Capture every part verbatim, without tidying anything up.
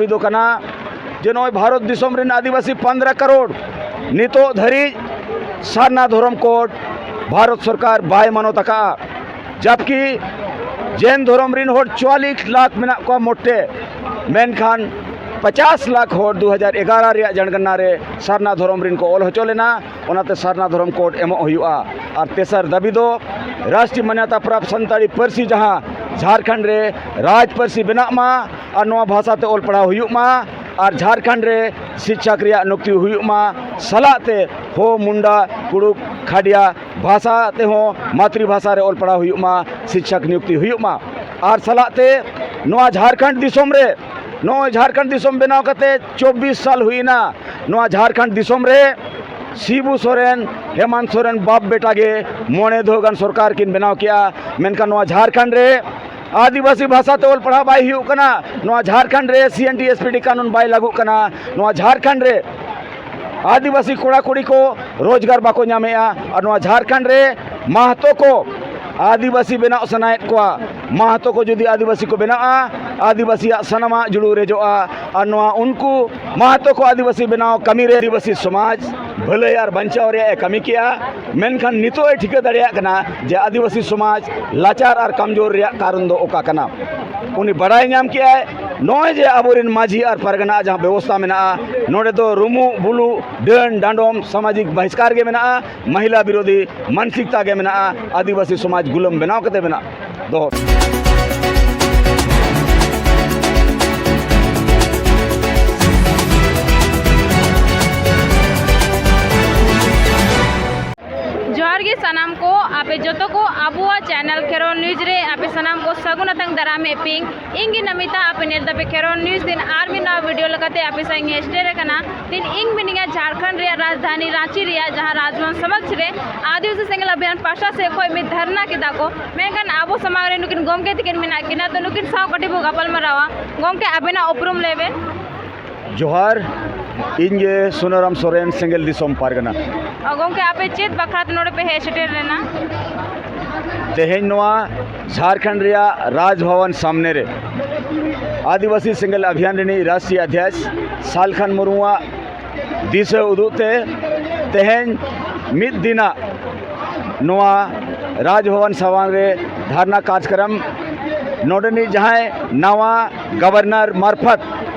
ᱫᱚ ᱠᱟᱱᱟ ᱡᱮ ᱱᱚᱜᱼᱚᱭ ᱵᱷᱟᱨᱚᱛ ᱫᱤᱥᱚᱢ ᱨᱮᱱ ᱟᱹᱫᱤᱵᱟᱹᱥᱤ ᱯᱚᱱᱫᱽᱨᱚ ᱠᱟᱨᱳᱲ ᱱᱤᱛᱚᱜ ᱫᱷᱟᱹᱨᱤᱡ ᱥᱟᱨᱱᱟ ᱫᱷᱚᱨᱚᱢ ᱠᱳᱰ ᱵᱷᱟᱨᱚᱛ ᱥᱚᱨᱠᱟᱨ ᱵᱟᱭ ᱢᱟᱱᱚᱛ ᱟᱠᱟᱫᱼᱟ᱾ ᱡᱟᱵᱠᱤ ᱡᱮᱱ ᱫᱷᱚᱨᱚᱢ ᱨᱮᱱ ᱦᱚᱲ ᱪᱩᱣᱟᱞᱤᱥ ᱞᱟᱠᱷ ᱢᱮᱱᱟᱜ ᱠᱚᱣᱟ ᱢᱚᱴᱮ, ᱢᱮᱱᱠᱷᱟᱱ ᱯᱚᱪᱟᱥ ᱞᱟᱠᱷ ᱦᱚᱲ ᱫᱩ ᱦᱟᱡᱟᱨ ᱮᱜᱟᱨᱚ ᱨᱮᱭᱟᱜ ᱡᱚᱱᱜᱚᱱᱱᱟ ᱨᱮ ᱥᱟᱨᱱᱟ ᱫᱷᱚᱨᱚᱢ ᱨᱮᱱ ᱠᱚ ᱚᱞ ᱦᱚᱪᱚ ᱞᱮᱱᱟ᱾ ᱚᱱᱟᱛᱮ ᱥᱟᱨᱱᱟ ᱫᱷᱚᱨᱚᱢ ᱠᱳᱰ ᱮᱢᱚᱜ ᱦᱩᱭᱩᱜᱼᱟ᱾ ᱟᱨ ᱛᱮᱥᱟᱨ ᱫᱟᱹᱵᱤ ᱫᱚ ᱨᱟᱥᱴᱨᱤᱭᱚ ᱢᱟᱱᱭᱚᱛᱟ ᱯᱨᱟᱯᱛ ᱥᱟᱱᱛᱟᱲᱤ ᱯᱟᱹᱨᱥᱤ ᱡᱟᱦᱟᱸ ᱡᱷᱟᱲᱠᱷᱚᱸᱰ ᱨᱮ ᱨᱟᱡᱽ ᱯᱟᱹᱨᱥᱤ ᱵᱮᱱᱟᱜ ᱢᱟ ᱟᱨ ᱱᱚᱣᱟ ᱵᱷᱟᱥᱟ ᱛᱮ ᱚᱞ ᱯᱟᱲᱦᱟᱣ ᱦᱩᱭᱩᱜ ᱢᱟ ᱟᱨ ᱡᱷᱟᱲᱠᱷᱚᱸᱰ ᱨᱮ ᱥᱤᱪᱪᱷᱟᱠ ᱨᱮᱭᱟᱜ ᱱᱩᱠᱛᱤ ᱦᱩᱭᱩᱜ ᱢᱟ, ᱥᱟᱞᱟᱜ ᱛᱮ ᱦᱳ, ᱢᱩᱱᱰᱟ, ᱠᱩᱲᱩᱠ, ᱠᱷᱟᱰᱤᱭᱟ ᱵᱷᱟᱥᱟ ᱛᱮᱦᱚᱸ ᱢᱟᱛᱨᱤ ᱵᱷᱟᱥᱟ ᱨᱮ ᱚᱞ ᱯᱟᱲᱦᱟᱣ ᱦᱩᱭᱩᱜ ᱢᱟ, ᱥᱤᱪᱪᱷᱟᱠ ᱱᱤᱭᱩᱠᱛᱤ ᱦᱩᱭᱩᱜ ᱢᱟ᱾ ᱟᱨ ᱥᱟᱞᱟᱜ ᱛᱮ ᱱᱚᱣᱟ ᱡᱷᱟᱲᱠᱷᱚᱸᱰ ᱫᱤᱥᱚᱢ ᱨᱮ, ᱱᱚᱜᱼᱚᱭ ᱡᱷᱟᱲᱠᱷᱚᱸᱰ ᱫᱤᱥᱚᱢ ᱵᱮᱱᱟᱣ ᱠᱟᱛᱮ ᱪᱚᱵᱵᱤᱥ ᱥᱟᱞ ᱦᱩᱭᱱᱟ, ᱱᱚᱣᱟ ᱡᱷᱟᱲᱠᱷᱚᱸᱰ ᱫᱤᱥᱚᱢ ᱨᱮ ᱥᱤᱵᱩ ᱥᱚᱨᱮᱱ, ᱦᱮᱢᱟᱱᱛ ᱥᱚᱨᱮᱱ ᱵᱟᱯ ᱵᱮᱴᱟ ᱜᱮ ᱢᱚᱬᱮ ᱫᱷᱟᱣ ᱜᱟᱱ ᱥᱚᱨᱠᱟᱨ ᱠᱤᱱ ᱵᱮᱱᱟᱣ ᱠᱮᱜᱼᱟ, ᱢᱮᱱᱠᱷᱟᱱ ᱱᱚᱣᱟ ᱡᱷᱟᱲᱠᱷᱚᱸᱰ ᱨᱮ ᱟᱹᱫᱤᱵᱟᱹᱥᱤ ᱵᱷᱟᱥᱟ ᱛᱮ ᱚᱞ ᱯᱟᱲᱦᱟᱣ ᱵᱟᱭ ᱦᱩᱭᱩᱜ ᱠᱟᱱᱟ᱾ ᱱᱚᱣᱟ ᱡᱷᱟᱲᱠᱷᱚᱸᱰ ᱨᱮ ᱥᱤ N T S P T ᱠᱟᱹᱱᱩᱱ ᱵᱟᱭ ᱞᱟᱹᱜᱩᱜ ᱠᱟᱱᱟ᱾ ᱱᱚᱣᱟ ᱡᱷᱟᱲᱠᱷᱚᱸᱰ ᱨᱮ ᱟᱹᱫᱤᱵᱟᱹᱥᱤ ᱠᱚᱲᱟ ᱠᱩᱲᱤ ᱠᱚ ᱨᱳᱡᱽᱜᱟᱨ ᱵᱟᱠᱚ ᱧᱟᱢᱮᱜᱼᱟ᱾ ᱟᱨ ᱱᱚᱣᱟ ᱡᱷᱟᱲᱠᱷᱚᱸᱰ ᱨᱮ ᱢᱟᱦᱛᱚ ᱠᱚ ᱟᱹᱫᱤᱵᱟᱹᱥᱤ ᱵᱮᱱᱟᱣ ᱥᱟᱱᱟᱭᱮᱫ ᱠᱚᱣᱟ᱾ ᱢᱟᱦᱛᱚ ᱠᱚ ᱡᱩᱫᱤ ᱟᱹᱫᱤᱵᱟᱹᱥᱤ ᱠᱚ ᱵᱮᱱᱟᱜᱼᱟ, ᱟᱹᱫᱤᱵᱟᱹᱥᱤᱭᱟᱜ ᱥᱟᱱᱟᱢᱟᱜ ᱡᱩᱲᱩ ᱨᱮᱡᱚᱜᱼᱟ᱾ ᱟᱨ ᱱᱚᱣᱟ ᱩᱱᱠᱩ ᱢᱟᱦᱛᱚ ᱠᱚ ᱟᱹᱫᱤᱵᱟᱹᱥᱤ ᱵᱮᱱᱟᱣ ᱠᱟᱹᱢᱤ ᱨᱮ ᱟᱹᱫᱤᱵᱟᱹᱥᱤ ᱥᱚᱢᱟᱡᱽ ᱵᱷᱟᱹᱞᱟᱹᱭ ᱟᱨ ᱵᱟᱧᱪᱟᱣ ᱨᱮᱭᱟᱜ ᱮ ᱠᱟᱹᱢᱤ ᱠᱮᱜᱼᱟ, ᱢᱮᱱᱠᱷᱟᱱ ᱱᱤᱛᱚᱜ ᱮ ᱴᱷᱤᱠᱟᱹ ᱫᱟᱲᱮᱭᱟᱜ ᱠᱟᱱᱟ ᱡᱮ ᱟᱹᱫᱤᱵᱟᱹᱥᱤ ᱥᱚᱢᱟᱡᱽ ᱞᱟᱪᱟᱨ ᱟᱨ ᱠᱟᱢᱡᱳᱨ ᱨᱮᱭᱟᱜ ᱠᱟᱨᱚᱱ ᱫᱚ ᱚᱠᱟ ᱠᱟᱱᱟ᱾ ᱩᱱᱤ ᱵᱟᱲᱟᱭ ᱧᱟᱢ ᱠᱮᱜᱼᱟᱭ, ᱱᱚᱜᱼᱚᱭ ᱡᱮ ᱟᱵᱚᱨᱮᱱ ᱢᱟᱹᱡᱷᱤ ᱟᱨ ᱯᱟᱨᱜᱟᱱᱟ ᱡᱟᱦᱟᱸ ᱵᱮᱵᱚᱥᱛᱷᱟ ᱢᱮᱱᱟᱜᱼᱟ, ᱱᱚᱰᱮ ᱫᱚ ᱨᱩᱢᱩᱜ ᱵᱩᱞᱩᱜ, ᱰᱟᱹᱱ ᱰᱟᱸᱰᱚᱢ, ᱥᱟᱢᱟᱡᱤᱠ ᱵᱟᱦᱤᱥᱠᱟᱨ ᱜᱮ ᱢᱮᱱᱟᱜᱼᱟ, ᱢᱚᱦᱤᱞᱟ ᱵᱤᱨᱳᱫᱷᱤ ᱢᱟᱱᱥᱤᱠᱛᱟ ᱜᱮ ᱢᱮᱱᱟᱜᱼᱟ, ᱟᱹᱫᱤᱵᱟᱹᱥᱤ ᱥᱚᱢᱟᱡᱽ ᱜᱩᱞᱟᱹᱢ ᱵᱮᱱᱟᱣ ᱠᱟᱛᱮ ᱢᱮᱱᱟᱜ ᱫᱚᱦᱚ᱾ ᱡᱚᱦᱟᱨ ᱜᱮ ᱥᱟᱱᱟᱢ ᱠᱚ, ᱟᱯᱮ ᱡᱚᱛᱚ ᱠᱚ ᱟᱵᱚᱣᱟᱜ ᱪᱮᱱᱮᱞ ᱠᱷᱮᱨᱣᱟᱞ ᱱᱤᱭᱩᱡᱽ ᱨᱮ ᱟᱯᱮ ᱥᱟᱱᱟᱢ ᱠᱚ ᱥᱟᱹᱜᱩᱱ ᱟᱛᱟᱝ ᱫᱟᱨᱟᱢᱮᱫ ᱯᱮ᱾ ᱤᱧ ᱜᱮ ᱱᱚᱢᱤᱛᱟ, ᱟᱯᱮ ᱧᱮᱞ ᱫᱟᱯᱮ ᱠᱷᱮᱨᱣᱟᱞ ᱱᱤᱭᱩᱡᱽ᱾ ᱫᱤᱱ ᱟᱨ ᱢᱤᱫ ᱱᱟᱣᱟ ᱵᱷᱤᱰᱤᱭᱳ ᱞᱮᱠᱟᱛᱮ ᱟᱯᱮ ᱥᱟᱶ ᱤᱧ ᱥᱮᱴᱮᱨ ᱟᱠᱟᱱᱟ᱾ ᱫᱤᱱ ᱤᱧ ᱢᱤᱱᱟᱹᱧᱟ ᱡᱷᱟᱲᱠᱷᱚᱸᱰ ᱨᱮᱭᱟᱜ ᱨᱟᱡᱽᱫᱷᱟᱱᱤ ᱨᱟᱸᱪᱤ ᱨᱮᱭᱟᱜ, ᱡᱟᱦᱟᱸ ᱨᱟᱡᱽᱵᱷᱚᱵᱚᱱ ᱥᱚᱢᱚᱠᱥ ᱨᱮ ᱟᱹᱫᱤᱵᱟᱹᱥᱤ ᱥᱮᱸᱜᱮᱞ ᱚᱵᱷᱤᱭᱟᱱ ᱯᱟᱦᱴᱟ ᱥᱮᱫ ᱠᱷᱚᱱ ᱢᱤᱫ ᱫᱷᱟᱨᱱᱟ ᱠᱮᱫᱟ ᱠᱚ᱾ ᱢᱮᱱᱠᱷᱟᱱ ᱟᱵᱚ ᱥᱟᱢᱟᱝ ᱨᱮ ᱱᱩᱠᱤᱱ ᱜᱚᱢᱠᱮ ᱛᱟᱹᱠᱤᱱ ᱢᱮᱱᱟᱜ ᱠᱤᱱᱟ, ᱛᱚ ᱱᱩᱠᱤᱱ ᱥᱟᱶ ᱠᱟᱹᱴᱤᱡ ᱵᱚ ᱜᱟᱯᱟᱞ ᱢᱟᱨᱟᱣᱟ᱾ ᱜᱚᱢᱠᱮ, ᱟᱵᱮᱱᱟᱜ ᱩᱯᱨᱩᱢ ᱞᱟᱹᱭ ᱵᱮᱱ᱾ ᱡᱚᱦᱟᱨ, ᱤᱧ ᱜᱮ ᱥᱩᱱᱟᱨᱟᱢ ᱥᱚᱨᱮᱱ, ᱥᱮᱸᱜᱮᱞ ᱫᱤᱥᱚᱢ ᱯᱟᱨᱜᱟᱱᱟ᱾ ᱚ, ᱜᱚᱢᱠᱮ, ᱟᱯᱮ ᱪᱮᱫ ᱵᱟᱠᱷᱨᱟ ᱛᱮ ᱱᱚᱰᱮ ᱯᱮ ᱦᱮᱡ ᱥᱮᱴᱮᱨ ᱞᱮᱱᱟ? ᱛᱮᱦᱮᱧ ᱱᱚᱣᱟ ᱡᱷᱟᱲᱠᱷᱚᱸᱰ ᱨᱮᱭᱟᱜ ᱨᱟᱡᱽᱵᱷᱚᱵᱚᱱ ᱥᱟᱢᱱᱮ ᱨᱮ ᱟᱹᱫᱤᱵᱟᱹᱥᱤ ᱥᱮᱸᱜᱮᱞ ᱚᱵᱷᱤᱭᱟᱱ ᱨᱤᱱᱤᱡ ᱨᱟᱥᱴᱨᱤᱭᱚ ᱚᱫᱷᱭᱚᱠᱥ ᱥᱟᱞᱠᱷᱟᱱ ᱢᱩᱨᱢᱩᱣᱟᱜ ᱫᱤᱥᱟᱹ ᱩᱫᱩᱜ ᱛᱮ ᱛᱮᱦᱮᱧ ᱢᱤᱫ ᱫᱤᱱᱟᱜ ᱱᱚᱣᱟ ᱨᱟᱡᱽᱵᱷᱚᱵᱚᱱ ᱥᱟᱢᱟᱝ ᱨᱮ ᱫᱷᱟᱨᱱᱟ ᱠᱟᱨᱡᱚᱠᱨᱚᱢ, ᱱᱚᱰᱮᱱᱤᱡ ᱡᱟᱦᱟᱸᱭ ᱱᱟᱣᱟ ᱜᱚᱵᱷᱚᱨᱱᱚᱨ ᱢᱟᱨᱯᱷᱚᱛ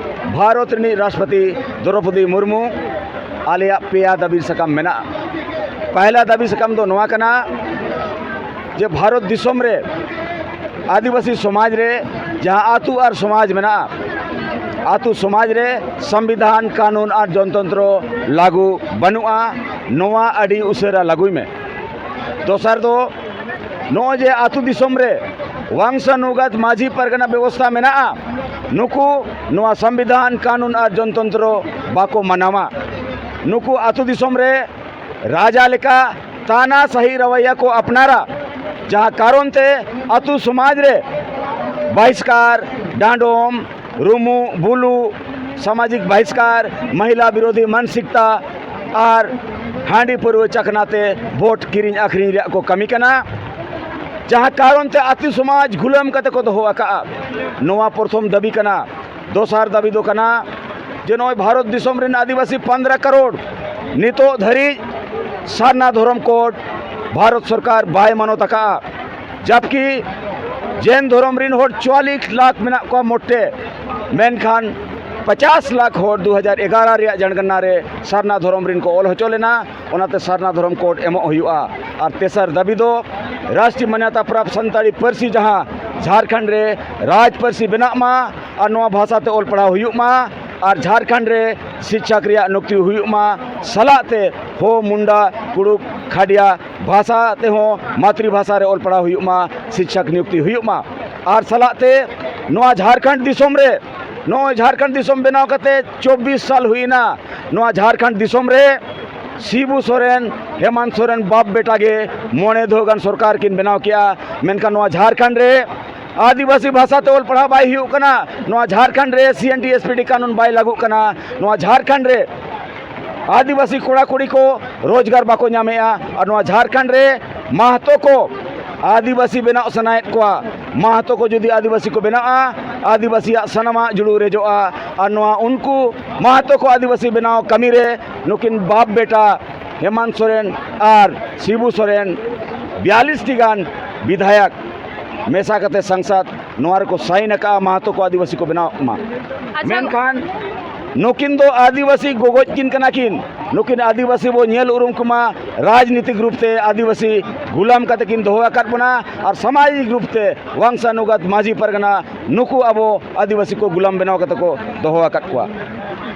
ᱵᱷᱟᱨᱚᱛ ᱨᱤᱱᱤᱡ ᱨᱟᱥᱴᱨᱚᱯᱚᱛᱤ ᱫᱨᱚᱣᱯᱚᱫᱤ ᱢᱩᱨᱢᱩ ᱟᱞᱮᱭᱟᱜ ᱯᱮᱭᱟ ᱫᱟᱹᱵᱤ ᱥᱟᱠᱟᱢ ᱢᱮᱱᱟᱜᱼᱟ᱾ ᱯᱟᱦᱞᱟ ᱫᱟᱹᱵᱤ ᱥᱟᱠᱟᱢ ᱫᱚ ᱱᱚᱣᱟ ᱠᱟᱱᱟ ᱡᱮ ᱵᱷᱟᱨᱚᱛ ᱫᱤᱥᱚᱢ ᱨᱮ ᱟᱹᱫᱤᱵᱟᱹᱥᱤ ᱥᱚᱢᱟᱡᱽ ᱨᱮ ᱡᱟᱦᱟᱸ ᱟᱹᱛᱩ ᱟᱨ ᱥᱚᱢᱟᱡᱽ ᱢᱮᱱᱟᱜᱼᱟ, ᱟᱹᱛᱩ ᱥᱚᱢᱟᱡᱽ ᱨᱮ ᱥᱚᱝᱵᱤᱫᱷᱟᱱ, ᱠᱟᱹᱱᱩᱱ ᱟᱨ ᱡᱚᱱᱛᱚᱱᱛᱨᱚ ᱞᱟᱹᱜᱩ ᱵᱟᱹᱱᱩᱜᱼᱟ, ᱱᱚᱣᱟ ᱟᱹᱰᱤ ᱩᱥᱟᱹᱨᱟ ᱞᱟᱹᱜᱩᱭ ᱢᱮ᱾ ᱫᱚᱥᱟᱨ ᱫᱚ ᱱᱚᱜᱼᱚᱭ ᱡᱮ ᱟᱹᱛᱩ ᱫᱤᱥᱚᱢ ᱨᱮ ᱵᱚᱝᱥᱟᱱᱩᱜᱚᱛ ᱢᱟᱹᱡᱷᱤ ᱯᱟᱨᱜᱟᱱᱟ ᱵᱮᱵᱚᱥᱛᱷᱟ ᱢᱮᱱᱟᱜᱼᱟ, ᱱᱩᱠᱩ ᱱᱚᱣᱟ ᱥᱚᱝᱵᱤᱫᱷᱟᱱ, ᱠᱟᱹᱱᱩᱱ ᱟᱨ ᱡᱚᱱᱛᱚᱱᱛᱨᱚ ᱵᱟᱠᱚ ᱢᱟᱱᱟᱣᱟ᱾ ᱱᱩᱠᱩ ᱟᱹᱛᱩ ᱫᱤᱥᱚᱢ ᱨᱮ ᱨᱟᱡᱟ ᱞᱮᱠᱟ ᱛᱟᱱᱟᱥᱟᱦᱤ ᱨᱟᱣᱟᱭᱟ ᱠᱚ ᱟᱯᱱᱟᱨᱟ, ᱡᱟᱦᱟᱸ ᱠᱟᱨᱚᱱ ᱛᱮ ᱟᱹᱛᱩ ᱥᱚᱢᱟᱡᱽ ᱨᱮ ᱵᱟᱦᱤᱥᱠᱟᱨ, ᱰᱟᱸᱰᱚᱢ, ᱨᱩᱢᱩᱜ, ᱵᱩᱞᱩᱜ, ᱥᱟᱢᱟᱡᱤᱠ ᱵᱟᱦᱤᱥᱠᱟᱨ, ᱢᱚᱦᱤᱞᱟ ᱵᱤᱨᱳᱫᱷᱤ ᱢᱟᱱᱥᱤᱠᱛᱟ ᱟᱨ ᱦᱟᱺᱰᱤ ᱯᱟᱹᱨᱣᱟᱹ ᱪᱟᱠᱷᱱᱟ ᱛᱮ ᱵᱷᱳᱴ ᱠᱤᱨᱤᱧ ᱟᱹᱠᱷᱨᱤᱧ ᱨᱮᱭᱟᱜ ᱠᱚ ᱠᱟᱹᱢᱤ ᱠᱟᱱᱟ, ᱡᱟᱦᱟᱸ ᱠᱟᱨᱚᱱ ᱛᱮ ᱟᱹᱛᱩ ᱥᱚᱢᱟᱡᱽ ᱜᱩᱞᱟᱹᱢ ᱠᱟᱛᱮ ᱠᱚ ᱫᱚᱦᱚ ᱟᱠᱟᱫᱼᱟ᱾ ᱱᱚᱣᱟ ᱯᱨᱚᱛᱷᱚᱢ ᱫᱟᱹᱵᱤ ᱠᱟᱱᱟ᱾ ᱫᱚᱥᱟᱨ ᱫᱟᱹᱵᱤ ᱫᱚ ᱠᱟᱱᱟ ᱡᱮ ᱱᱚᱜᱼᱚᱭ ᱵᱷᱟᱨᱚᱛ ᱫᱤᱥᱚᱢ ᱨᱮᱱ ᱟᱹᱫᱤᱵᱟᱹᱥᱤ ᱯᱚᱱᱫᱽᱨᱚ ᱠᱟᱨᱳᱲ ᱱᱤᱛᱚᱜ ᱫᱷᱟᱹᱨᱤᱡ ᱥᱟᱨᱱᱟ ᱫᱷᱚᱨᱚᱢ ᱠᱳᱰ ᱵᱷᱟᱨᱚᱛ ᱥᱚᱨᱠᱟᱨ ᱵᱟᱭ ᱢᱟᱱᱚᱛ ᱟᱠᱟᱫᱼᱟ, ᱡᱟᱵᱠᱤ ᱡᱮᱱ ᱫᱷᱚᱨᱚᱢ ᱨᱤᱱ ᱦᱚᱲ ᱪᱩᱣᱟᱞᱤᱥ ᱞᱟᱠᱷ ᱢᱮᱱᱟᱜ ᱠᱚᱣᱟ ᱢᱚᱴᱮ, ᱢᱮᱱᱠᱷᱟᱱ ᱯᱚᱪᱟᱥ ᱞᱟᱠᱷ ᱦᱚᱲ ᱫᱩ ᱦᱟᱡᱟᱨ ᱮᱜᱟᱨᱚ ᱨᱮᱭᱟᱜ ᱡᱚᱱᱜᱚᱱᱱᱟ ᱨᱮ ᱥᱟᱨᱱᱟ ᱫᱷᱚᱨᱚᱢ ᱨᱤᱱ ᱠᱚ ᱚᱞ ᱦᱚᱪᱚ ᱞᱮᱱᱟ᱾ ᱚᱱᱟᱛᱮ ᱥᱟᱨᱱᱟ ᱫᱷᱚᱨᱚᱢ ᱠᱳᱰ ᱮᱢᱚᱜ ᱦᱩᱭᱩᱜᱼᱟ᱾ ᱟᱨ ᱛᱮᱥᱟᱨ ᱫᱟᱹᱵᱤ ᱫᱚ ᱨᱟᱥᱴᱨᱤᱭᱚ ᱢᱟᱱᱭᱚᱛᱟ ᱯᱨᱟᱯᱛ ᱥᱟᱱᱛᱟᱲᱤ ᱯᱟᱹᱨᱥᱤ ᱡᱟᱦᱟᱸ ᱡᱷᱟᱲᱠᱷᱚᱸᱰ ᱨᱮ ᱨᱟᱡᱽ ᱯᱟᱹᱨᱥᱤ ᱵᱮᱱᱟᱜ ᱢᱟ ᱟᱨ ᱱᱚᱣᱟ ᱵᱷᱟᱥᱟ ᱛᱮ ᱚᱞ ᱯᱟᱲᱦᱟᱣ ᱦᱩᱭᱩᱜ ᱢᱟ ᱟᱨ ᱡᱷᱟᱲᱠᱷᱚᱸᱰ ᱨᱮ ᱥᱤᱠᱪᱷᱚᱠ ᱨᱮᱭᱟᱜ ᱱᱩᱠᱛᱤ ᱦᱩᱭᱩᱜ ᱢᱟ, ᱥᱟᱞᱟᱜ ᱛᱮ ᱦᱳ, ᱢᱩᱱᱰᱟ, ᱠᱩᱲᱩᱠ, ᱠᱷᱟᱰᱤᱭᱟ ᱵᱷᱟᱥᱟ ᱛᱮᱦᱚᱸ ᱢᱟᱛᱨᱤ ᱵᱷᱟᱥᱟ ᱨᱮ ᱚᱞ ᱯᱟᱲᱦᱟᱣ ᱦᱩᱭᱩᱜ ᱢᱟ, ᱥᱤᱠᱪᱷᱚᱠ ᱱᱤᱭᱩᱠᱛᱤ ᱦᱩᱭᱩᱜ ᱢᱟ᱾ ᱟᱨ ᱥᱟᱞᱟᱜ ᱛᱮ ᱱᱚᱣᱟ ᱡᱷᱟᱲᱠᱷᱚᱸᱰ ᱫᱤᱥᱚᱢ ᱨᱮ ᱱᱚᱜᱼᱚᱭ ᱡᱷᱟᱲᱠᱷᱚᱸᱰ ᱫᱤᱥᱚᱢ ᱵᱮᱱᱟᱣ ᱠᱟᱛᱮ ᱪᱚᱵᱵᱤᱥ ᱥᱟᱞ ᱦᱩᱭᱱᱟ᱾ ᱱᱚᱣᱟ ᱡᱷᱟᱲᱠᱷᱚᱸᱰ ᱫᱤᱥᱚᱢ ᱨᱮ ᱥᱤᱵᱩ ᱥᱚᱨᱮᱱ, ᱦᱮᱢᱟᱱᱛ ᱥᱚᱨᱮᱱ ᱵᱟᱯ ᱵᱮᱴᱟ ᱜᱮ ᱢᱚᱬᱮ ᱫᱷᱟᱣ ᱜᱟᱱ ᱥᱚᱨᱠᱟᱨ ᱠᱤᱱ ᱵᱮᱱᱟᱣ ᱠᱮᱜᱼᱟ, ᱢᱮᱱᱠᱷᱟᱱ ᱱᱚᱣᱟ ᱡᱷᱟᱲᱠᱷᱚᱸᱰ ᱨᱮ ᱟᱹᱫᱤᱵᱟᱹᱥᱤ ᱵᱷᱟᱥᱟ ᱛᱮ ᱚᱞ ᱯᱟᱲᱦᱟᱣ ᱵᱟᱭ ᱦᱩᱭᱩᱜ ᱠᱟᱱᱟ᱾ ᱱᱚᱣᱟ ᱡᱷᱟᱲᱠᱷᱚᱸᱰ ᱨᱮ ᱥᱤ N T S P T ᱠᱟᱹᱱᱩᱱ ᱵᱟᱭ ᱞᱟᱹᱜᱩᱜ ᱠᱟᱱᱟ᱾ ᱱᱚᱣᱟ ᱡᱷᱟᱲᱠᱷᱚᱸᱰ ᱨᱮ ᱟᱹᱫᱤᱵᱟᱹᱥᱤ ᱠᱚᱲᱟ ᱠᱩᱲᱤ ᱠᱚ ᱨᱳᱡᱽᱜᱟᱨ ᱵᱟᱠᱚ ᱧᱟᱢᱮᱜᱼᱟ᱾ ᱟᱨ ᱱᱚᱣᱟ ᱡᱷᱟᱲᱠᱷᱚᱸᱰ ᱨᱮ ᱢᱟᱦᱛᱚ ᱠᱚ ᱟᱹᱫᱤᱵᱟᱹᱥᱤ ᱵᱮᱱᱟᱣ ᱥᱟᱱᱟᱭᱮᱫ ᱠᱚᱣᱟ᱾ ᱢᱟᱦᱟᱛᱚ ᱠᱚ ᱡᱩᱫᱤ ᱟᱹᱫᱤᱵᱟᱹᱥᱤ ᱠᱚ ᱵᱮᱱᱟᱜᱼᱟ, ᱟᱹᱫᱤᱵᱟᱹᱥᱤᱭᱟᱜ ᱥᱟᱱᱟᱢᱟᱜ ᱡᱩᱲᱩ ᱨᱮᱡᱚᱜᱼᱟ᱾ ᱟᱨ ᱱᱚᱣᱟ ᱩᱱᱠᱩ ᱢᱟᱦᱟᱛᱚ ᱠᱚ ᱟᱹᱫᱤᱵᱟᱹᱥᱤ ᱵᱮᱱᱟᱣ ᱠᱟᱹᱢᱤᱨᱮ ᱱᱩᱠᱤᱱ ᱵᱟᱯ ᱵᱮᱴᱟ ᱦᱮᱢᱟᱱᱛ ᱥᱚᱨᱮᱱ ᱟᱨ ᱥᱤᱵᱩ ᱥᱚᱨᱮᱱ ᱵᱤᱭᱟᱞᱤᱥ ᱴᱤ ᱜᱟᱱ ᱵᱤᱫᱷᱟᱭᱚᱠ ᱢᱮᱥᱟ ᱠᱟᱛᱮ ᱥᱟᱝᱥᱟᱫᱽ ᱱᱚᱣᱟ ᱨᱮᱠᱚ ᱥᱟᱭᱤᱱ ᱟᱠᱟᱫᱼᱟ, ᱢᱟᱦᱟᱛᱚ ᱠᱚ ᱟᱹᱫᱤᱵᱟᱹᱥᱤ ᱠᱚ ᱵᱮᱱᱟᱣ ᱢᱟ᱾ ᱟᱪᱪᱷᱟ᱾ ᱢᱮᱱᱠᱷᱟᱱ ᱱᱩᱠᱤᱱ ᱫᱚ ᱟᱹᱫᱤᱵᱟᱹᱥᱤ ᱜᱚᱜᱚᱡ ᱠᱤᱱ ᱠᱟᱱᱟ ᱠᱤᱱ᱾ ᱱᱩᱠᱤᱱ ᱟᱹᱫᱤᱵᱟᱹᱥᱤ ᱵᱚ ᱧᱮᱞ ᱩᱨᱩᱢ ᱠᱚᱢᱟ, ᱨᱟᱡᱽᱱᱤᱛᱤᱠ ᱨᱩᱯ ᱛᱮ ᱟᱹᱫᱤᱵᱟᱹᱥᱤ ᱜᱩᱞᱟᱢ ᱠᱟᱛᱮ ᱠᱤᱱ ᱫᱚᱦᱚ ᱟᱠᱟᱫ ᱵᱚᱱᱟ, ᱟᱨ ᱥᱟᱢᱟᱡᱤᱠ ᱨᱩᱯ ᱛᱮ ᱵᱚᱝᱥᱟᱱᱩᱜᱚᱛ ᱢᱟᱹᱡᱷᱤ ᱯᱟᱨᱜᱟᱱᱟ ᱱᱩᱠᱩ ᱟᱵᱚ ᱟᱹᱫᱤᱵᱟᱹᱥᱤ ᱠᱚ ᱜᱩᱞᱟᱢ ᱵᱮᱱᱟᱣ ᱠᱟᱛᱮ ᱠᱚ ᱫᱚᱦᱚ ᱟᱠᱟᱫ ᱠᱚᱣᱟ᱾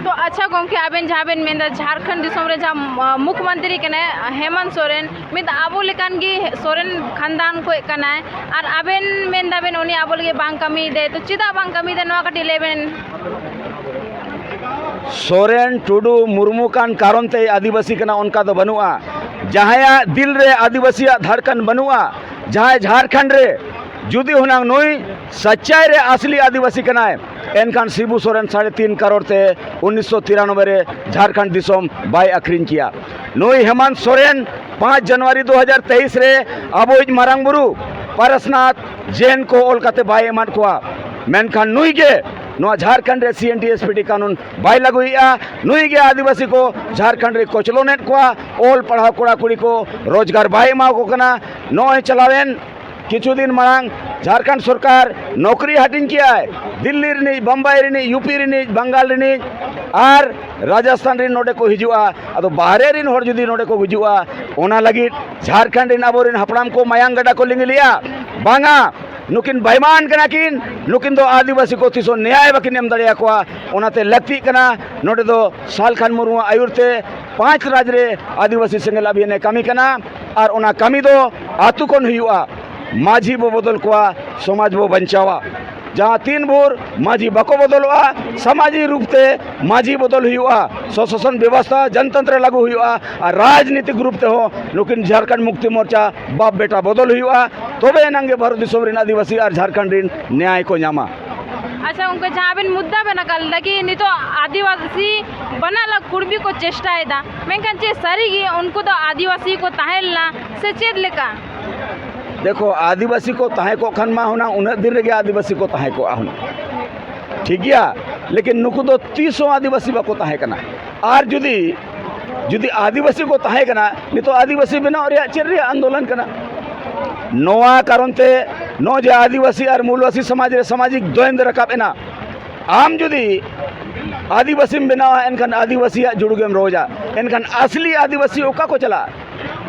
ᱛᱚ ᱟᱪᱪᱷᱟ ᱜᱚᱢᱠᱮ, ᱟᱵᱮᱱ ᱡᱟᱦᱟᱸ ᱵᱮᱱ ᱢᱮᱱᱫᱟ ᱡᱷᱟᱲᱠᱷᱚᱸᱰ ᱫᱤᱥᱚᱢ ᱨᱮ ᱡᱟᱦᱟᱸ, ᱟ, ᱢᱩᱠᱷᱭᱚᱢᱚᱱᱛᱨᱤ ᱠᱟᱱᱟᱭ ᱦᱮᱢᱚᱱᱛ ᱥᱚᱨᱮᱱ, ᱢᱤᱫ ᱟᱵᱚ ᱞᱮᱠᱟᱱ ᱜᱮ ᱥᱚᱨᱮᱱ ᱠᱷᱟᱱᱫᱟᱱ ᱠᱷᱚᱱ ᱠᱟᱱᱟᱭ, ᱟᱨ ᱟᱵᱮᱱ ᱢᱮᱱ ᱫᱟᱵᱮᱱ ᱩᱱᱤ ᱟᱵᱚ ᱞᱟᱹᱜᱤᱫ ᱵᱟᱝ ᱠᱟᱹᱢᱤᱭᱮᱫᱟᱭ, ᱛᱚ ᱪᱮᱫᱟᱜ ᱵᱟᱝ ᱠᱟᱹᱢᱤᱭᱮᱫᱟᱭ ᱱᱚᱣᱟ ᱠᱟᱹᱴᱤᱡ ᱞᱟᱹᱭ ᱵᱮᱱ᱾ ᱥᱚᱨᱮᱱ, ᱴᱩᱰᱩ, ᱢᱩᱨᱢᱩ ᱠᱟᱱ ᱠᱟᱨᱚᱱ ᱛᱮ ᱟᱹᱫᱤᱵᱟᱹᱥᱤ ᱠᱟᱱᱟ ᱚᱱᱠᱟ ᱫᱚ ᱵᱟᱹᱱᱩᱜᱼᱟ᱾ ᱡᱟᱦᱟᱸᱭᱟᱜ ᱫᱤᱞ ᱨᱮ ᱟᱹᱫᱤᱵᱟᱹᱥᱤᱭᱟᱜ ᱫᱷᱟᱲᱠᱟᱱ ᱵᱟᱹᱱᱩᱜᱼᱟ, ᱡᱟᱦᱟᱸᱭ ᱡᱷᱟᱲᱠᱷᱚᱸᱰ ᱨᱮ ᱡᱩᱫᱤ ᱦᱩᱱᱟᱝ ᱱᱩᱭ ᱥᱟᱪᱟᱭ ᱨᱮ ᱟᱥᱞᱤ ᱟᱹᱫᱤᱵᱟᱹᱥᱤ ᱠᱟᱱᱟᱭ, ᱮᱱᱠᱷᱟᱱ ᱥᱤᱵᱩ ᱥᱚᱨᱮᱱ ᱥᱟᱲᱮ ᱛᱤᱱ ᱠᱟᱨᱚᱲ ᱛᱮ ᱩᱱᱤᱥᱥᱚ ᱛᱤᱨᱟᱱᱚᱵᱵᱳᱭ ᱨᱮ ᱡᱷᱟᱲᱠᱷᱚᱸᱰ ᱫᱤᱥᱚᱢ ᱵᱟᱭ ᱟᱹᱠᱷᱨᱤᱧ ᱠᱮᱭᱟ᱾ ᱱᱩᱭ ᱦᱮᱢᱟᱱᱛ ᱥᱚᱨᱮᱱ ᱯᱟᱸᱪ ᱡᱟᱱᱩᱣᱟᱨᱤ ᱫᱩ ᱦᱟᱡᱟᱨ ᱛᱮᱭᱤᱥ ᱨᱮ ᱟᱵᱚᱭᱤᱡ ᱢᱟᱨᱟᱝ ᱵᱩᱨᱩ ᱯᱟᱨᱟᱥᱱᱟᱛᱷ ᱡᱮᱱ ᱠᱚ ᱚᱞ ᱠᱟᱛᱮ ᱵᱟᱭ ᱮᱢᱟᱫ ᱠᱚᱣᱟ, ᱢᱮᱱᱠᱷᱟᱱ ᱱᱩᱭ ᱜᱮ ᱱᱚᱣᱟ ᱡᱷᱟᱲᱠᱷᱚᱸᱰ ᱨᱮ ᱥᱤ N T S P T ᱠᱟᱹᱱᱩᱱ ᱵᱟᱭ ᱞᱟᱹᱜᱩᱭᱮᱫᱼᱟ᱾ ᱱᱩᱭ ᱜᱮ ᱟᱹᱫᱤᱵᱟᱹᱥᱤ ᱠᱚ ᱡᱷᱟᱲᱠᱷᱚᱸᱰ ᱨᱮ ᱠᱚᱪᱞᱚᱱᱮᱫ ᱠᱚᱣᱟ, ᱚᱞ ᱯᱟᱲᱦᱟᱣ ᱠᱚᱲᱟ ᱠᱩᱲᱤ ᱠᱚ ᱨᱳᱡᱽᱜᱟᱨ ᱵᱟᱭ ᱮᱢᱟ ᱠᱚ ᱠᱟᱱᱟ᱾ ᱱᱚᱜᱼᱚᱭ ᱪᱟᱞᱟᱣᱮᱱ ᱠᱤᱪᱷᱩ ᱫᱤᱱ ᱢᱟᱲᱟᱝ ᱡᱷᱟᱲᱠᱷᱚᱸᱰ ᱥᱚᱨᱠᱟᱨ ᱱᱚᱠᱨᱤ ᱦᱟᱹᱴᱤᱧ ᱠᱮᱜᱼᱟᱭ, ᱫᱤᱞᱞᱤ ᱨᱤᱱᱤᱡ, ᱵᱚᱢᱵᱟᱭ ᱨᱤᱱᱤᱡ, ᱭᱩ ᱯᱤ ᱨᱤᱱᱤᱡ, ᱵᱟᱝᱜᱟᱞ ᱨᱤᱱᱤᱡ ᱟᱨ ᱨᱟᱡᱚᱥᱛᱷᱟᱱ ᱨᱤᱱ ᱱᱚᱰᱮ ᱠᱚ ᱦᱤᱡᱩᱜᱼᱟ᱾ ᱟᱫᱚ ᱵᱟᱦᱨᱮ ᱨᱤᱱ ᱦᱚᱲ ᱡᱩᱫᱤ ᱱᱚᱰᱮ ᱠᱚ ᱦᱤᱡᱩᱜᱼᱟ, ᱚᱱᱟ ᱞᱟᱹᱜᱤᱫ ᱡᱷᱟᱲᱠᱷᱚᱸᱰ ᱨᱤᱱ ᱟᱵᱚᱨᱤᱱ ᱦᱟᱯᱲᱟᱢ ᱠᱚ ᱢᱟᱭᱟᱝ ᱜᱟᱰᱟ ᱠᱚ ᱞᱤᱸᱜᱤ ᱞᱮᱜᱼᱟ᱾ ᱵᱟᱝᱟ, ᱱᱩᱠᱤᱱ ᱵᱮᱭᱢᱟᱱ ᱠᱟᱱᱟ ᱠᱤᱱ, ᱱᱩᱠᱤᱱ ᱫᱚ ᱟᱹᱫᱤᱵᱟᱹᱥᱤ ᱠᱚ ᱛᱤᱥ ᱦᱚᱸ ᱱᱮᱭᱟᱭ ᱵᱟᱹᱠᱤᱱ ᱮᱢ ᱫᱟᱲᱮᱭᱟᱠᱚᱣᱟ᱾ ᱚᱱᱟᱛᱮ ᱞᱟᱹᱠᱛᱤᱜ ᱠᱟᱱᱟ, ᱱᱚᱰᱮ ᱫᱚ ᱥᱟᱞᱠᱷᱟᱱ ᱢᱩᱨᱢᱩᱣᱟᱜ ᱟᱹᱭᱩᱨ ᱛᱮ ᱯᱟᱸᱪ ᱨᱟᱡᱽ ᱨᱮ ᱟᱹᱫᱤᱵᱟᱹᱥᱤ ᱥᱮᱸᱜᱮᱞ ᱚᱵᱷᱤᱭᱟᱱᱮ ᱠᱟᱹᱢᱤ ᱠᱟᱱᱟ, ᱟᱨ ᱚᱱᱟ ᱠᱟᱹᱢᱤ ᱫᱚ ᱟᱹᱛᱩ ᱠᱷᱚᱱ ᱦᱩᱭᱩᱜᱼᱟ᱾ ᱢᱟᱹᱡᱷᱤ ᱵᱚ ᱵᱚᱫᱚᱞ ᱠᱚᱣᱟ, ᱥᱚᱢᱟᱡᱽ ᱵᱚ ᱵᱟᱧᱪᱟᱣᱟ᱾ ᱡᱟᱦᱟᱸ ᱛᱤᱱ ᱵᱷᱳᱨ ᱢᱟᱹᱡᱷᱤ ᱵᱟᱠᱚ ᱵᱚᱫᱚᱞᱚᱜᱼᱟ, ᱥᱟᱢᱟᱡᱤᱠ ᱨᱩᱯ ᱛᱮ ᱢᱟᱹᱡᱷᱤ ᱵᱚᱫᱚᱞ ᱦᱩᱭᱩᱜᱼᱟ, ᱥᱚᱥᱟᱥᱚᱱ ᱵᱮᱵᱚᱥᱛᱷᱟ ᱡᱚᱱᱛᱚᱱᱛᱨᱚ ᱞᱟᱹᱜᱩ ᱦᱩᱭᱩᱜᱼᱟ, ᱟᱨ ᱨᱟᱡᱽᱱᱤᱛᱤᱠ ᱨᱩᱯ ᱛᱮᱦᱚᱸ ᱱᱩᱠᱤᱱ ᱡᱷᱟᱲᱠᱷᱚᱸᱰ ᱢᱩᱠᱛᱤ ᱢᱳᱨᱪᱟ ᱵᱟᱯ ᱵᱮᱴᱟ ᱵᱚᱫᱚᱞ ᱦᱩᱭᱩᱜᱼᱟ, ᱛᱚᱵᱮ ᱮᱱᱟᱝ ᱜᱮ ᱵᱷᱟᱨᱚᱛ ᱫᱤᱥᱚᱢ ᱨᱮᱱ ᱟᱹᱫᱤᱵᱟᱹᱥᱤ ᱟᱨ ᱡᱷᱟᱲᱠᱷᱚᱸᱰ ᱨᱮᱱ ᱱᱮᱭᱟᱭ ᱠᱚ ᱧᱟᱢᱟ᱾ ᱟᱪᱪᱷᱟ ᱜᱚᱢᱠᱮ, ᱡᱟᱦᱟᱸ ᱟᱵᱮᱱ ᱢᱩᱫᱽᱫᱟ ᱵᱮᱱ ᱨᱟᱠᱟᱵ ᱞᱮᱫᱟ ᱠᱤ ᱱᱤᱛᱚᱜ ᱟᱹᱫᱤᱵᱟᱹᱥᱤ ᱵᱟᱱᱟᱜ ᱞᱟᱹᱜᱤᱫ ᱠᱩᱲᱵᱤ ᱠᱚ ᱪᱮᱥᱴᱟᱭᱮᱫᱟ, ᱢᱮᱱᱠᱷᱟᱱ ᱪᱮᱫ ᱥᱟᱹᱨᱤᱜᱮ ᱩᱱᱠᱩ ᱫᱚ ᱟᱹᱫᱤᱵᱟᱹᱥᱤ ᱠᱚ ᱛᱟᱦᱮᱸ ᱞᱮᱱᱟ ᱥᱮ ᱪᱮᱫ ᱞᱮᱠᱟ? ᱫᱮᱠᱷᱚ, ᱟᱹᱫᱤᱵᱟᱹᱥᱤ ᱠᱚ ᱛᱟᱦᱮᱸ ᱠᱚᱜ ᱠᱷᱟᱱ ᱢᱟ ᱦᱩᱱᱟᱹᱝ ᱩᱱᱟᱹᱜ ᱫᱤᱱ ᱨᱮᱜᱮ ᱟᱹᱫᱤᱵᱟᱹᱥᱤ ᱠᱚ ᱛᱟᱦᱮᱸ ᱠᱚᱜᱼᱟ ᱦᱩᱱᱟᱹᱝ, ᱴᱷᱤᱠ ᱜᱮᱭᱟ᱾ ᱞᱮᱠᱤᱱ ᱱᱩᱠᱩ ᱫᱚ ᱛᱤᱥ ᱦᱚᱸ ᱟᱹᱫᱤᱵᱟᱹᱥᱤ ᱵᱟᱠᱚ ᱛᱟᱦᱮᱸ ᱠᱟᱱᱟ᱾ ᱟᱨ ᱡᱩᱫᱤ ᱡᱩᱫᱤ ᱟᱹᱫᱤᱵᱟᱹᱥᱤ ᱠᱚ ᱛᱟᱦᱮᱸ ᱠᱟᱱᱟ, ᱱᱤᱛᱚᱜ ᱟᱹᱫᱤᱵᱟᱹᱥᱤ ᱵᱮᱱᱟᱣ ᱨᱮᱭᱟᱜ ᱪᱮᱫ ᱨᱮᱭᱟᱜ ᱟᱱᱫᱳᱞᱚᱱ ᱠᱟᱱᱟ? ᱱᱚᱣᱟ ᱠᱟᱨᱚᱱ ᱛᱮ ᱱᱚᱜᱼᱚᱭ ᱡᱮ ᱟᱹᱫᱤᱵᱟᱹᱥᱤ ᱟᱨ ᱢᱩᱞᱵᱟᱹᱥᱤ ᱥᱚᱢᱟᱡᱽ ᱨᱮ ᱥᱟᱢᱟᱡᱤᱠ ᱫᱚᱭᱱᱫ ᱨᱟᱠᱟᱵ ᱮᱱᱟ, ᱟᱢ ᱡᱩᱫᱤ ᱟᱹᱫᱤᱵᱟᱹᱥᱤᱢ ᱵᱮᱱᱟᱣᱟ, ᱮᱱᱠᱷᱟᱱ ᱟᱹᱫᱤᱵᱟᱹᱥᱤᱭᱟᱜ ᱡᱩᱲᱩᱜᱮᱢ ᱨᱚᱡᱟ᱾ ᱮᱱᱠᱷᱟᱱ ᱟᱥᱞᱤ ᱟᱹᱫᱤᱵᱟᱹᱥᱤ ᱚᱠᱟ ᱠᱚ ᱪᱟᱞᱟᱜᱼᱟ?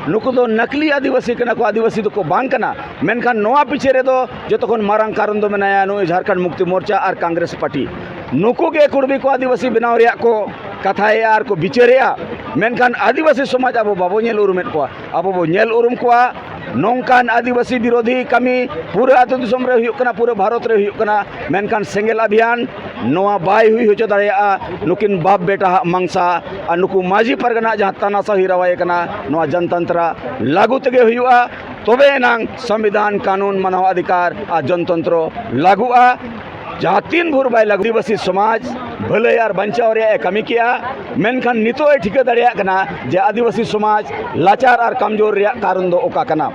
ᱱᱩᱠᱩ ᱫᱚ ᱱᱟᱠᱞᱤ ᱟᱹᱫᱤᱵᱟᱹᱥᱤ ᱠᱟᱱᱟ ᱠᱚ, ᱟᱹᱫᱤᱵᱟᱹᱥᱤ ᱫᱚᱠᱚ ᱵᱟᱝ ᱠᱟᱱᱟ᱾ ᱢᱮᱱᱠᱷᱟᱱ ᱱᱚᱣᱟ ᱯᱤᱪᱷᱮ ᱨᱮᱫᱚ ᱡᱚᱛᱚ ᱠᱷᱚᱱ ᱢᱟᱨᱟᱝ ᱠᱟᱨᱚᱱ ᱫᱚ ᱢᱮᱱᱟᱭᱟ ᱱᱩᱭ ᱡᱷᱟᱲᱠᱷᱚᱸᱰ ᱢᱩᱠᱛᱤ ᱢᱳᱨᱪᱟ ᱟᱨ ᱠᱚᱝᱜᱨᱮᱥ ᱯᱟᱨᱴᱤ᱾ ᱱᱩᱠᱩ ᱜᱮ ᱠᱩᱲᱢᱤ ᱠᱚ ᱟᱹᱫᱤᱵᱟᱹᱥᱤ ᱵᱮᱱᱟᱣ ᱨᱮᱭᱟᱜ ᱠᱚ ᱠᱟᱛᱷᱟᱭᱮᱫᱼᱟ ᱟᱨ ᱠᱚ ᱵᱤᱪᱟᱹᱨᱮᱫᱼᱟ᱾ ᱢᱮᱱᱠᱷᱟᱱ ᱟᱹᱫᱤᱵᱟᱹᱥᱤ ᱥᱚᱢᱟᱡᱽ ᱟᱵᱚ ᱵᱟᱵᱚ ᱧᱮᱞ ᱩᱨᱩᱢᱮᱫ ᱠᱚᱣᱟ᱾ ᱟᱵᱚ ᱵᱚ ᱧᱮᱞ ᱩᱨᱩᱢ ᱠᱚᱣᱟ ᱱᱚᱝᱠᱟᱱ ᱟᱹᱫᱤᱵᱟᱹᱥᱤ ᱵᱤᱨᱳᱫᱷᱤ ᱠᱟᱹᱢᱤ ᱯᱩᱨᱟᱹ ᱟᱹᱛᱩ ᱫᱤᱥᱚᱢ ᱨᱮ ᱦᱩᱭᱩᱜ ᱠᱟᱱᱟ, ᱯᱩᱨᱟᱹ ᱵᱷᱟᱨᱚᱛ ᱨᱮ ᱦᱩᱭᱩᱜ ᱠᱟᱱᱟ᱾ ᱢᱮᱱᱠᱷᱟᱱ ᱥᱮᱸᱜᱮᱞ ᱟᱵᱷᱤᱭᱟᱱ ᱱᱚᱣᱟ ᱵᱟᱭ ᱦᱩᱭ ᱦᱚᱪᱚ ᱫᱟᱲᱮᱭᱟᱜᱼᱟ᱾ ᱱᱩᱠᱤᱱ ᱵᱟᱯ ᱵᱮᱴᱟ ᱦᱟᱜ ᱢᱟᱝᱥᱟ ᱟᱨ ᱱᱩᱠᱩ ᱢᱟᱹᱡᱷᱤ ᱯᱟᱨᱜᱟᱱᱟ ᱡᱟᱦᱟᱸ ᱛᱟᱱᱟᱥᱟᱦᱤ ᱨᱟᱣᱟᱭ ᱠᱟᱱᱟ, ᱱᱚᱣᱟ ᱡᱚᱱᱛᱚᱱᱛᱨᱚ ᱞᱟᱹᱜᱩ ᱛᱮᱜᱮ ᱦᱩᱭᱩᱜᱼᱟ᱾ ᱛᱚᱵᱮ ᱮᱱᱟᱝ ᱥᱚᱝᱵᱤᱫᱷᱟᱱ, ᱠᱟᱹᱱᱩᱱ, ᱢᱟᱱᱟᱣ ᱚᱫᱷᱤᱠᱟᱨ ᱟᱨ ᱡᱚᱱᱛᱚᱱᱛᱨᱚ ᱞᱟᱹᱜᱩᱜᱼᱟ᱾ ᱡᱟᱦᱟᱸ ᱛᱤᱱ ᱵᱷᱳᱨ ᱵᱟᱭ ᱞᱟᱹᱜᱩ, ᱟᱹᱫᱤᱵᱟᱹᱥᱤ ᱥᱚᱢᱟᱡᱽ ᱵᱷᱟᱹᱞᱟᱹᱭ ᱟᱨ ᱵᱟᱧᱪᱟᱣ ᱨᱮᱭᱟᱜ ᱮ ᱠᱟᱹᱢᱤ ᱠᱮᱜᱼᱟ, ᱢᱮᱱᱠᱷᱟᱱ ᱱᱤᱛᱚᱜ ᱮ ᱴᱷᱤᱠᱟᱹ ᱫᱟᱲᱮᱭᱟᱜ ᱠᱟᱱᱟ ᱡᱮ ᱟᱹᱫᱤᱵᱟᱹᱥᱤ ᱥᱚᱢᱟᱡᱽ ᱞᱟᱪᱟᱨ ᱟᱨ ᱠᱟᱢᱡᱳᱨ ᱨᱮᱭᱟᱜ ᱠᱟᱨᱚᱱ ᱫᱚ ᱚᱠᱟ ᱠᱟᱱᱟ᱾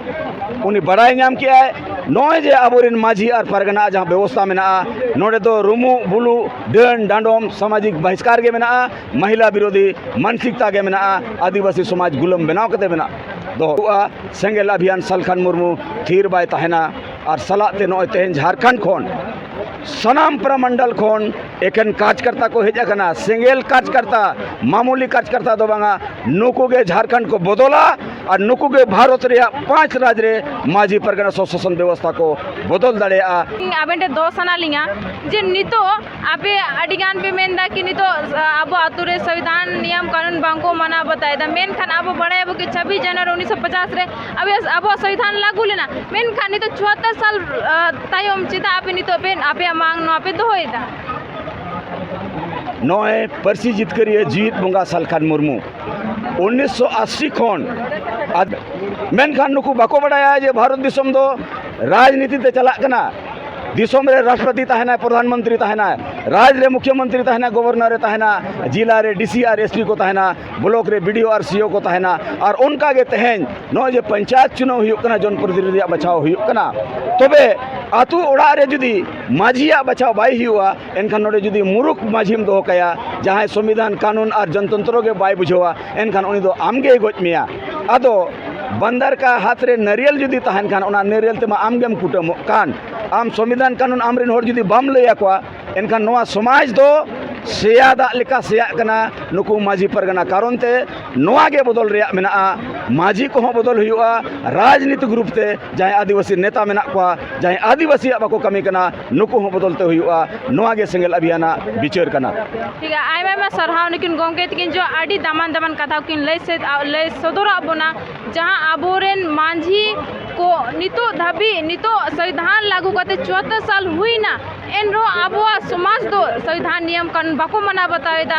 ᱩᱱᱤ ᱵᱟᱲᱟᱭ ᱧᱟᱢ ᱠᱮᱜᱼᱟᱭ, ᱱᱚᱜᱼᱚᱭ ᱡᱮ ᱟᱵᱚᱨᱮᱱ ᱢᱟᱹᱡᱷᱤ ᱟᱨ ᱯᱟᱨᱜᱟᱱᱟ ᱡᱟᱦᱟᱸ ᱵᱮᱵᱚᱥᱛᱷᱟ ᱢᱮᱱᱟᱜᱼᱟ, ᱱᱚᱰᱮ ᱫᱚ ᱨᱩᱢᱩᱜ ᱵᱩᱞᱩᱜ, ᱰᱟᱹᱱ ᱰᱟᱸᱰᱚᱢ, ᱥᱟᱢᱟᱡᱤᱠ ᱵᱟᱦᱤᱥᱠᱟᱨ ᱜᱮ ᱢᱮᱱᱟᱜᱼᱟ, ᱢᱚᱦᱤᱞᱟ ᱵᱤᱨᱳᱫᱷᱤ ᱢᱟᱱᱥᱤᱠᱛᱟ ᱜᱮ ᱢᱮᱱᱟᱜᱼᱟ, ᱟᱹᱫᱤᱵᱟᱹᱥᱤ ᱥᱚᱢᱟᱡᱽ ᱜᱩᱞᱟᱹᱢ ᱵᱮᱱᱟᱣ ᱠᱟᱛᱮ ᱢᱮᱱᱟᱜ ᱫᱚᱦᱚ ᱠᱚᱜᱼᱟ᱾ ᱥᱮᱸᱜᱮᱞ ᱟᱵᱷᱤᱭᱟᱱ ᱥᱟᱞᱠᱷᱟᱱ ᱢᱩᱨᱢᱩ ᱛᱷᱤᱨ ᱵᱟᱭ ᱛᱟᱦᱮᱱᱟ᱾ ᱟᱨ ᱥᱟᱞᱟᱜ ᱛᱮ ᱱᱚᱜᱼᱚᱭ ᱛᱮᱦᱮᱧ ᱡᱷᱟᱲᱠᱷᱚᱸᱰ ᱠᱷᱚᱱ ᱥᱟᱱᱟᱢ ᱯᱨᱟᱢᱚᱱᱰᱚᱞ ᱠᱷᱚᱱ ᱮᱠᱮᱱ ᱠᱟᱨᱡᱽᱠᱟᱨᱛᱟ ᱠᱚ ᱦᱮᱡ ᱟᱠᱟᱱᱟ᱾ ᱥᱮᱸᱜᱮᱞ ᱠᱟᱨᱡᱽᱠᱟᱨᱛᱟ, ᱢᱟᱢᱩᱞᱤ ᱠᱟᱨᱡᱽᱠᱟᱨᱛᱟ ᱫᱚ ᱵᱟᱝᱟ᱾ ᱱᱩᱠᱩ ᱜᱮ ᱡᱷᱟᱲᱠᱷᱚᱸᱰ ᱠᱚ ᱵᱚᱫᱚᱞᱟ ᱟᱨ ᱱᱩᱠᱩ ᱜᱮ ᱵᱷᱟᱨᱚᱛ ᱨᱮᱭᱟᱜ ᱯᱟᱸᱪ ᱨᱟᱡᱽ ᱨᱮ ᱢᱟᱹᱡᱷᱤ ᱯᱟᱨᱜᱟᱱᱟ ᱥᱚᱥᱟᱥᱚᱱ ᱵᱮᱵᱚᱥᱛᱷᱟ ᱠᱚ ᱵᱚᱫᱚᱞ ᱫᱟᱲᱮᱭᱟᱜᱼᱟ᱾ ᱟᱵᱮᱱ ᱴᱷᱮᱱ ᱫᱚᱦᱚ ᱥᱟᱱᱟ ᱞᱤᱧᱟ ᱡᱮ ᱱᱤᱛᱚᱜ ᱟᱯᱮ ᱟᱹᱰᱤ ᱜᱟᱱ ᱯᱮ ᱢᱮᱱᱫᱟ ᱠᱤ ᱱᱤᱛᱚᱜ, ᱟ, ᱟᱵᱚ ᱟᱛᱳ ᱨᱮ ᱥᱚᱝᱵᱤᱫᱷᱟᱱ ᱱᱤᱭᱚᱢ ᱠᱟᱹᱱᱩᱱ ᱵᱟᱝ ᱠᱚ ᱢᱟᱱᱟᱣ ᱵᱟᱛᱟᱣ ᱮᱫᱟ, ᱢᱮᱱᱠᱷᱟᱱ ᱟᱵᱚ ᱵᱟᱲᱟᱭᱟᱵᱚ ᱠᱤ ᱪᱷᱟᱵᱵᱤᱥ ᱡᱟᱱᱩᱣᱟᱨᱤ ᱩᱱᱤᱥᱥᱚ ᱯᱚᱪᱟᱥ ᱨᱮ ᱟᱵᱚ, ᱟᱵᱚᱣᱟᱜ ᱥᱚᱝᱵᱤᱫᱷᱟᱱ ᱞᱟᱹᱜᱩ ᱞᱮᱱᱟ, ᱢᱮᱱᱠᱷᱟᱱ ᱱᱤᱛᱚᱜ ᱪᱩᱣᱟᱛᱛᱳᱨ ᱥᱟᱞ, ᱟ, ᱛᱟᱭᱚᱢ ᱪᱮᱫᱟᱜ ᱟᱯᱮ ᱱᱤᱛᱚᱜ ᱯᱮ, ᱟᱯᱮᱭᱟᱜ ᱢᱟᱝ ᱱᱚᱣᱟ ᱯᱮ ᱫᱚᱦᱚᱭᱮᱫᱟ? ᱱᱚᱜᱼᱚᱭ ᱯᱟᱹᱨᱥᱤ ᱡᱤᱛᱠᱟᱹᱨᱤᱭᱟᱹ ᱡᱤᱣᱤᱫ ᱵᱚᱸᱜᱟ ᱥᱟᱞᱠᱷᱟᱱ ᱢᱩᱨᱢᱩ ᱩᱱᱤᱥᱥᱚ ᱟᱥᱤ ᱠᱷᱚᱱ ᱟᱫ-, ᱢᱮᱱᱠᱷᱟᱱ ᱱᱩᱠᱩ ᱵᱟᱠᱚ ᱵᱟᱰᱟᱭᱟ ᱡᱮ ᱵᱷᱟᱨᱚᱛ ᱫᱤᱥᱚᱢ ᱫᱚ ᱨᱟᱡᱽᱱᱤᱛᱤ ᱛᱮ ᱪᱟᱞᱟᱜ ᱠᱟᱱᱟ᱾ ᱫᱤᱥᱚᱢ ᱨᱮ ᱨᱟᱥᱴᱨᱚᱯᱚᱛᱤ ᱛᱟᱦᱮᱱᱟᱭ, ᱯᱨᱚᱫᱷᱟᱱ ᱢᱚᱱᱛᱨᱤ ᱛᱟᱦᱮᱱᱟᱭ, ᱨᱟᱡᱽ ᱨᱮ ᱢᱩᱠᱷᱭᱚᱢᱚᱱᱛᱨᱤ ᱛᱟᱦᱮᱱᱟ, ᱜᱚᱵᱷᱚᱨᱱᱚᱨ ᱮ ᱛᱟᱦᱮᱱᱟ, ᱡᱤᱞᱟ ᱨᱮ ᱰᱤ ᱥᱤ ᱟᱨ ᱮᱥ ᱯᱤ ᱠᱚ ᱛᱟᱦᱮᱱᱟ, ᱵᱞᱚᱠ ᱨᱮ ᱵᱤ ᱰᱤ ᱳ ᱟᱨ ᱥᱤ ᱳ ᱠᱚ ᱛᱟᱦᱮᱱᱟ᱾ ᱟᱨ ᱚᱱᱠᱟ ᱜᱮ ᱛᱮᱦᱮᱧ ᱱᱚᱜᱼᱚᱭ ᱡᱮ ᱯᱚᱧᱪᱟᱭᱮᱛ ᱪᱩᱱᱟᱹᱣ ᱦᱩᱭᱩᱜ ᱠᱟᱱᱟ, ᱡᱚᱱᱯᱨᱚᱛᱤᱱᱤᱫᱷᱤᱭᱟᱜ ᱵᱟᱪᱷᱟᱣ ᱦᱩᱭᱩᱜ ᱠᱟᱱᱟ, ᱛᱚᱵᱮ ᱟᱹᱛᱩ ᱚᱲᱟᱜ ᱨᱮ ᱡᱩᱫᱤ ᱢᱟᱹᱡᱷᱤᱭᱟᱜ ᱵᱟᱪᱷᱟᱣ ᱵᱟᱭ ᱦᱩᱭᱩᱜᱼᱟ, ᱮᱱᱠᱷᱟᱱ ᱱᱚᱰᱮ ᱡᱩᱫᱤ ᱢᱩᱨᱩᱠᱷ ᱢᱟᱹᱡᱷᱤᱢ ᱫᱚᱦᱚ ᱠᱟᱭᱟ, ᱡᱟᱦᱟᱸᱭ ᱥᱚᱝᱵᱤᱫᱷᱟᱱ, ᱠᱟᱹᱱᱩᱱ ᱟᱨ ᱡᱚᱱᱛᱚᱱᱛᱨᱚ ᱜᱮ ᱵᱟᱭ ᱵᱩᱡᱷᱟᱹᱣᱟ, ᱮᱱᱠᱷᱟᱱ ᱩᱱᱤ ᱫᱚ ᱟᱢ ᱜᱮᱭ ᱜᱚᱡ ᱢᱮᱭᱟ᱾ ᱟᱫᱚ ᱵᱟᱱᱫᱟᱨ ᱠᱟ ᱦᱟᱛ ᱨᱮ ᱱᱟᱨᱤᱭᱮᱞ ᱡᱩᱫᱤ ᱛᱟᱦᱮᱱ ᱠᱷᱟᱱ, ᱚᱱᱟ ᱱᱟᱨᱤᱭᱮᱞ ᱛᱮᱢᱟ ᱟᱢ ᱜᱮᱢ ᱠᱩᱴᱟᱹᱢᱚᱜ ᱠᱟᱱ᱾ ᱟᱢ ᱥᱚᱝᱵᱤᱫᱷᱟᱱ, ᱠᱟᱹᱱᱩᱱ ᱟᱢ ᱨᱮᱱ ᱦᱚᱲ ᱡᱩᱫᱤ ᱵᱟᱢ ᱞᱟᱹᱭ ᱟᱠᱚᱣᱟ, ᱮᱱᱠᱷᱟᱱ ᱱᱚᱣᱟ ᱥᱚᱢᱟᱡᱽ ᱫᱚ ᱥᱮᱭᱟ ᱫᱟᱜ ᱞᱮᱠᱟ ᱥᱮᱭᱟᱜ ᱠᱟᱱᱟ ᱱᱩᱠᱩ ᱢᱟᱹᱡᱷᱤ ᱯᱟᱨᱜᱟᱱᱟ ᱠᱟᱨᱚᱱ ᱛᱮ᱾ ᱱᱚᱣᱟ ᱜᱮ ᱵᱚᱫᱚᱞ ᱨᱮᱭᱟᱜ ᱢᱮᱱᱟᱜᱼᱟ᱾ ᱢᱟᱹᱡᱷᱤ ᱠᱚᱦᱚᱸ ᱵᱚᱫᱚᱞ ᱦᱩᱭᱩᱜᱼᱟ, ᱨᱟᱡᱽᱱᱤᱛᱤᱠ ᱨᱩᱯ ᱛᱮ ᱡᱟᱦᱟᱸᱭ ᱟᱹᱫᱤᱵᱟᱹᱥᱤ ᱱᱮᱛᱟ ᱢᱮᱱᱟᱜ ᱠᱚᱣᱟ, ᱡᱟᱦᱟᱸᱭ ᱟᱹᱫᱤᱵᱟᱹᱥᱤᱭᱟᱜ ᱵᱟᱠᱚ ᱠᱟᱹᱢᱤ ᱠᱟᱱᱟ, ᱱᱩᱠᱩ ᱦᱚᱸ ᱵᱚᱫᱚᱞ ᱛᱮ ᱦᱩᱭᱩᱜᱼᱟ᱾ ᱱᱚᱣᱟ ᱜᱮ ᱥᱮᱸᱜᱮᱞ ᱟᱵᱷᱤᱭᱟᱱᱟᱜ ᱵᱤᱪᱟᱹᱨ ᱠᱟᱱᱟ᱾ ᱴᱷᱤᱠ ᱜᱮᱭᱟ, ᱟᱭᱢᱟ ᱟᱭᱢᱟ ᱥᱟᱨᱦᱟᱣ ᱱᱩᱠᱤᱱ ᱜᱚᱢᱠᱮ ᱛᱟᱹᱠᱤᱱ ᱡᱚ ᱟᱹᱰᱤ ᱫᱟᱢᱟᱱ ᱫᱟᱢᱟᱱ ᱠᱟᱛᱷᱟ ᱠᱤᱱ ᱞᱟᱹᱭ ᱥᱮᱫ, ᱞᱟᱹᱭ ᱥᱚᱫᱚᱨᱟᱜ ᱵᱚᱱᱟ, ᱡᱟᱦᱟᱸ ᱟᱵᱚᱨᱮᱱ ᱢᱟᱹᱡᱷᱤ ᱠᱚ ᱱᱤᱛᱚᱜ ᱫᱷᱟᱹᱵᱤᱡ, ᱱᱤᱛᱚᱜ ᱥᱚᱝᱵᱤᱫᱷᱟᱱ ᱞᱟᱹᱜᱩ ᱠᱟᱛᱮ ᱪᱩᱣᱟᱛᱛᱳᱨ ᱥᱟᱞ ᱦᱩᱭᱱᱟ, ᱮᱱᱨᱮᱦᱚᱸ ᱟᱵᱚᱣᱟᱜ ᱥᱚᱢᱟᱡᱽ ᱫᱚ ᱥᱚᱝᱵᱤᱫᱷᱟᱱ ᱱᱤᱭᱚᱢ ᱠᱟᱹᱱᱩᱱ ᱵᱟᱠᱚ ᱢᱟᱱᱟᱣ ᱵᱟᱛᱟᱣ ᱮᱫᱟ᱾